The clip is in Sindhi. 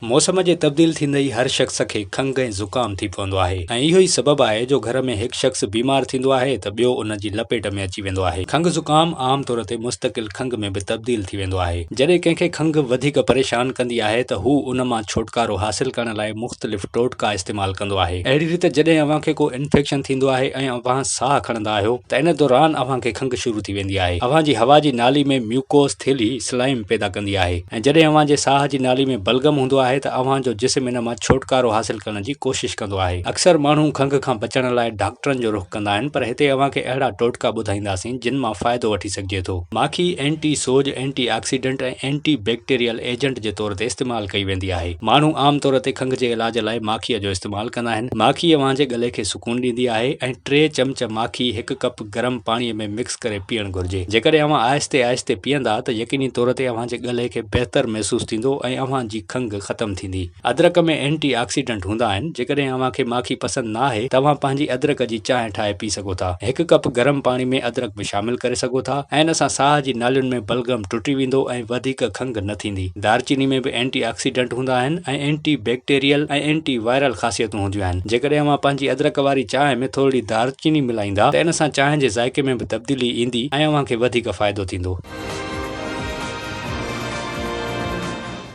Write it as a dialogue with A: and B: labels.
A: موسم جي تبديل ٿيندي ئي هر شخص کي کنگهه ۽ زڪام ٿي پوندو آهي ۽ اهو ئي سبب آهي جو گهر ۾ هڪ شخص بيمار ٿيندو آهي ته ٻيو ان جي لپيٽ ۾ اچي ويندو آهي. کنگهه زڪام عام طور تي مستقل کنگهه ۾ به تبديل ٿي ويندو آهي. جڏهن ڪنهن کي کنگهه وڌيڪ پريشان ڪندي آهي ته هو ان مان ڇوٽڪارو حاصل ڪرڻ لاء مختلف ٽوٽڪا استعمال ڪندو آهي. اهڙي ريت جڏهن اوهان کي ڪو انفيڪشن ٿيندو آهي ۽ اوهان ساهه کڻندا آهيو ته ان دوران اوهان کي کنگهه شروع ٿي ويندي آهي. اوهان جي هوا جي نالي ۾ ميوڪوس ٿيلهي سلائم پيدا ڪندي آهي. ۽ جڏهن اوهان جي ساهه جي نالي ۾ بلغم هوندو آهي ته اوهان جو جسم ان مان ڇوٽڪارو حاصل ڪرڻ جي ڪوشش ڪندو آهي. اڪثر ماڻهو کنگهه کان بچڻ لاء ڊاڪٽرن جو رخ ڪندا آهن پر هتي اوهان کي اهڙا ٽوٽڪا ٻڌائينداسين جن مان فائدو وٺي سگهجي ٿو. ماکي اينٽي سوڄ، anti oxidant ۽ anti bacterial agent جي طور تي استعمال ڪئي ويندي آهي. ماڻهو عام طور تي کنگهه جي علاج لاء ماکيء جو استعمال ڪندا آهن. ماکي اوهان جي ڳلي کي سڪون ڏيندي آهي ۽ ٽي چمچ ماکي هڪ ڪپ گرم پاڻي ۾ مڪس ڪري پيئڻ گهرجي. جيڪڏهن اوهان آهستي آهستي پيئندا ته يقيني طور تي اوهان جي ڳلي کي بهتر محسوس ٿيندو ۽ اوهان جي کنگهه ختم ٿيندي. ادرڪ ۾ اينٽي آڪسيڊنٽ هوندا آهن. جيڪڏهن اوهان کي ماکي پسند نه آهي ته اوهان پنهنجي ادرڪ جي چانهه ٺاهي پي سگهو ٿا. هڪ ڪپ گرم پاڻي ۾ ادرڪ به شامل ڪري سگهو ٿا ۽ ان سان ساهه جي نالين ۾ بلغم ٽٽي ويندو ۽ وڌيڪ کنگهه نه ٿيندي. دارچيني ۾ به اينٽي آڪسيڊنٽ هوندا آهن ۽ اينٽي بيڪٽيريل ۽ اينٽي وائرل خاصيتون هونديون آهن. جيڪڏهن اوهان پنهنجي ادرڪ واري چانهه ۾ ٿورڙي دارچيني ملائيندا ته ان سان چانهه جي ذائقي ۾ به تبديلي ايندي ۽ اوهان کي وڌيڪ فائدو ٿيندو.